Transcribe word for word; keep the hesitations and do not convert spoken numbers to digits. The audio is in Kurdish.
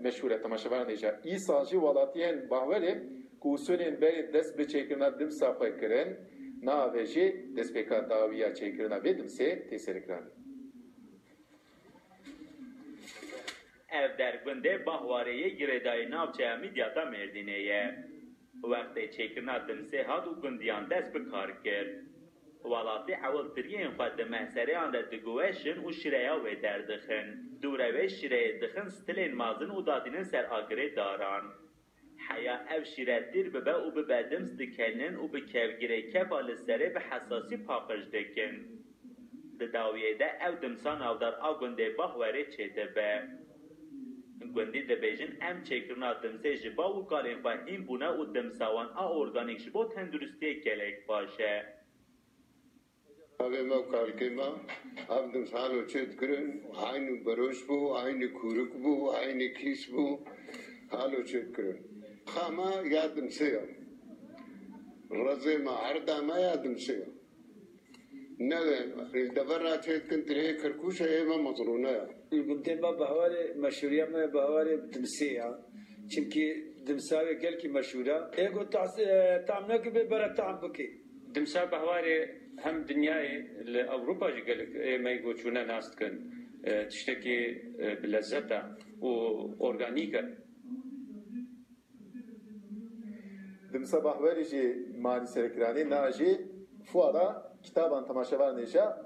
Meşhûr e temaşevanan hêja. Îsal jî welatiyên Bahwerê ku usulên berê dest bi çêkirina dimsa xwe kirin, nave jî destpêka dawî ya çêkirina vê dimsê tê serkiranî. Ev der gundê Bahwarê yê girêdayî navçeya Midyata Mêrdînê ye. Wextê çêkirina dimsê hat û gundiyan dest bi kar kir. Welatî ewil tiriyên xwe di mehsereyan de diguweşin û şireya wê derdixin. Dûre wê şireyê dixin stilên mazin û dadînin ser agirê daran. Heya ev şîre tîr bibe û bibe dims dikenin û bi kevgirê kefa li serê bi hesasî paqij dikin. Di dawiyê de ev dimsa navdar a gundê Bahwerê çêdibe. Gundî dibêjin em çêkirina dimsê ji bav û kalên xwe hîn bûne û dimsa wan a organîk ji bo tenduristiyê gelek baş e. Avê me û kalkê me ev dims halo çê dikirin, eynî beroş bû, eynî kûrik bû, eynî kîs bû, halo çê dikirin. Xama ya dimsê ya. Rezê me, erda me ya dimsê ya. Ne li devera çê dikin, tirê Kerkûşe ê me mezrûne ya. Gundê me Bahwarê, meşhûriya me Bahwarê dimsê ya. Çimkî dimsa wê gelkî meşhûr e. Ê got tas-, e, tam neke bê bere tam bike. Dimsa Bahwarê hem dinyayê li Ewropa jî gelek ê me yê goçûne nas dikin. E, tiştekî, e, bi lezzet e û organîk e. Dimsa Bahwerê jî manî serkiranî na jî fuara kitaban temaşevan hêja.